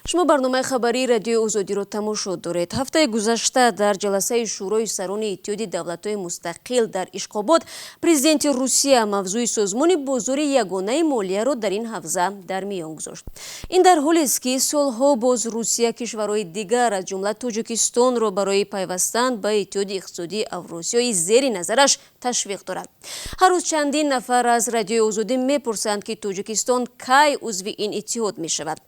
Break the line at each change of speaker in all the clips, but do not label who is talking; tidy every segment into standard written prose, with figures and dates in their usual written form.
Шумо барномаи хабарии Радиои Озодиро тамошо доред. Ҳафтаи гузашта дар ҷаласаи Шӯрои сарони Иттиҳоди давлатҳои мустақил дар Ишқобод президенти Русия мавзӯи созмони бозори ягонаи молияро дар ин ҳавза дар миён гузошт. Ин дар ҳолест, ки солҳо боз Русия кишварҳои дигар, аз ҷумла Тоҷикистонро, барои пайвастан ба Иттиҳоди иқтисодии Авросиёи зери назараш ташвиқ дорад. Ҳар рӯз чандин нафар аз Радиои Озодӣ мепурсанд, ки Тоҷикистон кай узви ин иттиҳод мешавад.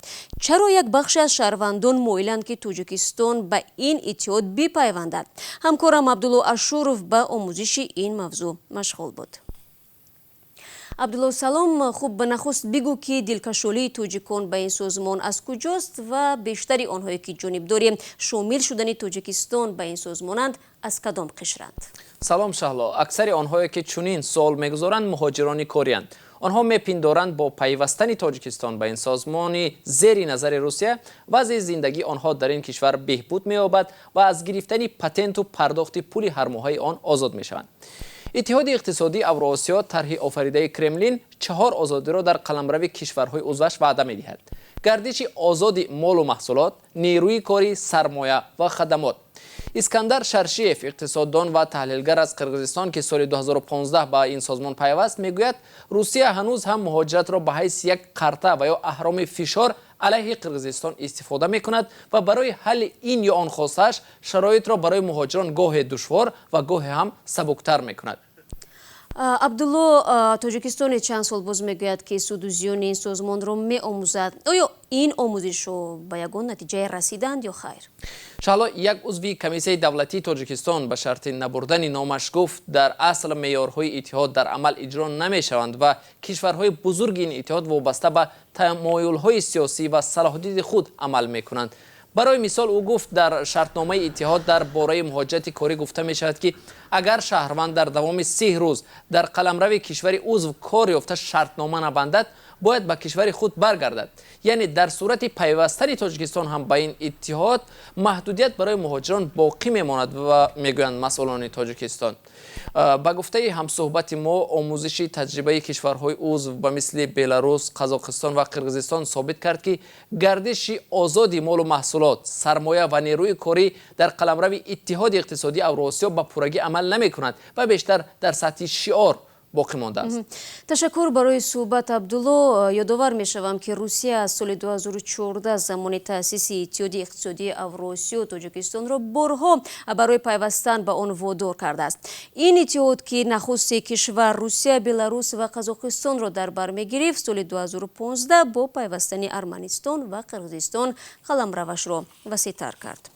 Чаро як бахше аз шаҳрвандон моиланд, ки Тоҷикистон ба ин иттиҳод бипайвандад? Ҳамкорам Абдулло Ашуров ба омӯзиши ин мавзӯъ машғул буд. Абдулло, салом. Хуб, ба нахуст бигӯ, ки дилкашолии тоҷикон ба ин созмон аз куҷост ва бештари онҳое, ки ҷонибдори шомил шудани Тоҷикистон ба ин созмонанд, аз кадом қишранд?
Салом, Шаҳло. Аксари онҳое, ки чунин суол мегузоранд, муҳоҷирони корианд. Онҳо мепиндоранд, бо пайвастани Тоҷикистон ба ин созмони зери назари Русия вазъи зиндагии онҳо дар ин кишвар беҳбуд меёбад ва аз гирифтани патенту пардохти пули ҳармоҳаи он озод мешаванд. Иттиҳоди иқтисодии Авроосиё, тарҳи офаридаи Кремлин, чаҳор озодиро дар қаламрави кишварҳои узваш ваъда медиҳад: гардиши озоди молу маҳсулот, нерӯи корӣ, сармоя ва хадамот. Искандар Шаршиев, иқтисоддон ва таҳлилгар аз Қирғизистон, ки соли 2015 ба ин созмон пайваст, мегӯяд, Русия ҳанӯз ҳам муҳоҷиратро ба ҳайси як қарта ва ё аҳроми фишор алайҳи Қирғизистон истифода мекунад ва барои ҳалли ин ё он хостааш шароитро барои муҳоҷирон гоҳе душвор ва гоҳе ҳам сабуктар мекунад.
Абдулло, Тоҷикистони чанд сол боз мегӯяд, ки суду зиёни ин созмонро меомӯзад. Оё ин омӯзишҳо ба ягон натиҷае расиданд ё хайр?
Шаҳло, як узви Комиссияи давлатии Тоҷикистон ба шарти набурдани номаш гуфт, дар асл меъёрҳои иттиҳод дар амал иҷро намешаванд ва кишварҳои бузурги ин иттиҳод вобаста ба тамоюлҳои сиёсӣ ва салоҳдиди худ амал мекунанд. Барои мисол, ӯ гуфт, дар шартномаи иттиҳод дар бораи муҳоҷирати корӣ гуфта мешавад, ки агар шаҳрванд дар давоми 30 рӯз дар қаламрави кишвари узв кор ёфта, шартнома набандад, бояд ба кишвари худ баргардад. Яъне дар сурати пайвастани Тоҷикистон ҳам ба ин иттиҳод маҳдудият барои муҳоҷирон боқӣ мемонад ва мегӯянд масъулони Тоҷикистон. Ба гуфтаи ҳамсӯҳбати мо, омӯзиши таҷрибаи кишварҳои узв ба мисли Беларус, Қазоқистон ва Қирғизистон собит кард, ки гардиши озоди молу маҳсулот, сармоя ва нерӯи корӣ дар қаламрави Иттиҳоди иқтисодии Авроосиё ба пуррагӣ амал намекунад ва бештар дар сатҳи шиор боқӣ мондааст.
Ташаккур барои суҳбат, Абдулло. Ёдовар мешавам, ки Русия аз соли 2014, замони таъсиси Иттиҳоди иқтисодии Авроосиё, Тоҷикистонро борҳо барои пайвастан ба он водор кардааст. Ин иттиҳод, ки нахуст се кишвар — Русия, Беларус ва Қазоқистонро дар бар мегирифт, соли 2015 бо пайвастани Арманистон ва Қирғизистон қаламравашро васеътар кард.